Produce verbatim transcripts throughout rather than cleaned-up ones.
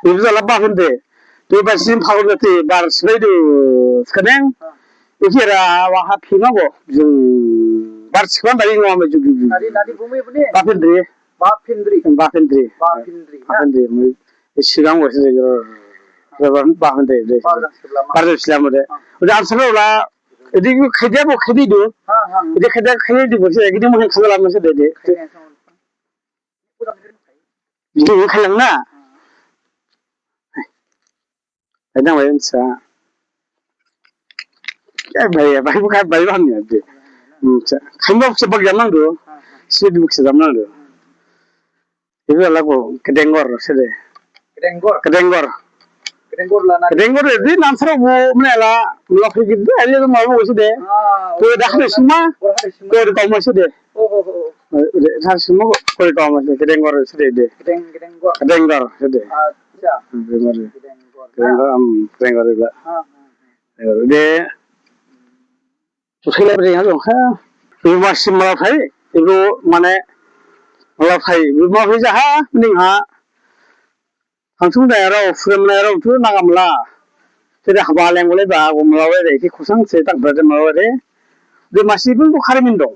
Ibu jala ba phinde. Tu ba sim phau na te bar sibai du skaneng. Iki ra wa ha phima go. Ju bar siban dari ngom ju ju ju. Nadi, nadi bumi buni? Ba phindri. Ba phindri. Ba phindri. Ba phindri. Ba phindri. Mu sigang go se ro ro ba phinde de. Bar jang sibla ma. Bar jang sibla ma de. Udah answer la. Idi khaja bo khadi du. Ha, ha. Idi khaja khadi du bo se idi mo khala ma se de de. Khaja. Idi khalang na. Adang bai sa. Eh, bai, bai, bai, bai, bai, bai, bai. Hmm, sa. Khaimbo se bak jam nang du. Se bak se jam nang du. Ibu ala ko kedengor se de. Kedengor. Kedengor. Kedengor la na. Kedengor de, di nam sara bu mene la, mula phigi de, ale ma bu se de. Ah, ko dah de suma. Ko dah de suma. Ko de kau ma se de. Oh, oh, oh. Eh, de, dah suma ko, ko de kau ma se de. Kedengor se de de. Kedeng, kedengor. Kedengor se de. Acha. Kedengor. Kedengor. Kedengor, am, kedengor la. Ah, ah, ah. De. Uthai la bede ha dong ha. Ibu masi malaphai, ibu mane malaphai, ibu malaphai jaha, ning ha. Hangsung da rao, frame na rao, tu nangam la. Tede haba leng boleh ba, gom la wede, ki khosang se tak berade ma wede. De masi pun bu kharimin dong.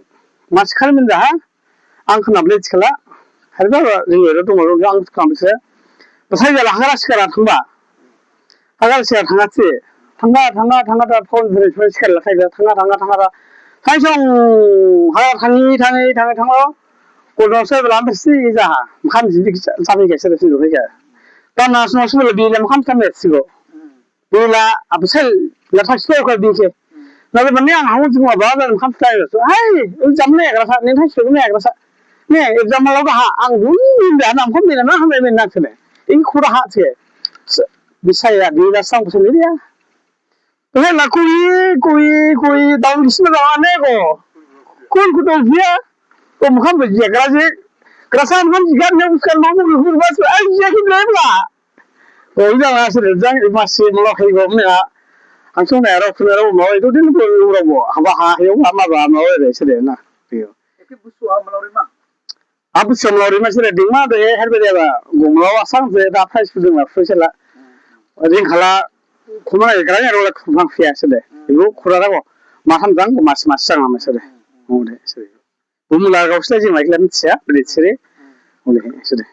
Masi kharimin jaha. Ang khna beli chikala. Harba ring ring dong ro ang khna beli se. Basai jala hagra sikara thangba. Hagra sikara thangase. Thangba thangba thangba da phone jere jere sikara lakhai ba thangba thangba thangba da. Thaisong hagra thangi thangi thangi thanglo. Ko no se bela amsi jaha. Makham jindi ki sabi ke se sin ro ke. Ta na sno sno bi le makham tam sigo. Bila absel la thak sel ko bi ke. Na le mane ang hang jing wa ba ba kham tai so. Hai, jam ne agra sa, ne thak sel ne agra sa. Ne jam la ba ha ang dun da nam kham ne na ham ne na sene. In khura ha se. Bisaya bila sang ko se ne dia. He la kui kui kui daun sel da ne ko. Kun ku to dia. Ko makham ba je gra je. Gra sa makham je gra ne uskan ma mu ku ba ai je ki le bla. Ko ujang asir jang masi melo khai go mene a. Hangsung na rao khuna rao ma itu din ko rao bo. Haba ha yo ma ba ma re se de na. Yo. Eki busu ha melo rima. Abu se melo rima se de ding ma de her be de ba. Go melo asang se da phai su ding la phai se la. Ding khala khuma ga gra ya ro la khuma phia se de. Ibu khura ra go. Ma ham jang go mas mas sang ma se de. Mo de se de. Bumula gausla jing laikla mithiya, bede sere. Ole, sere.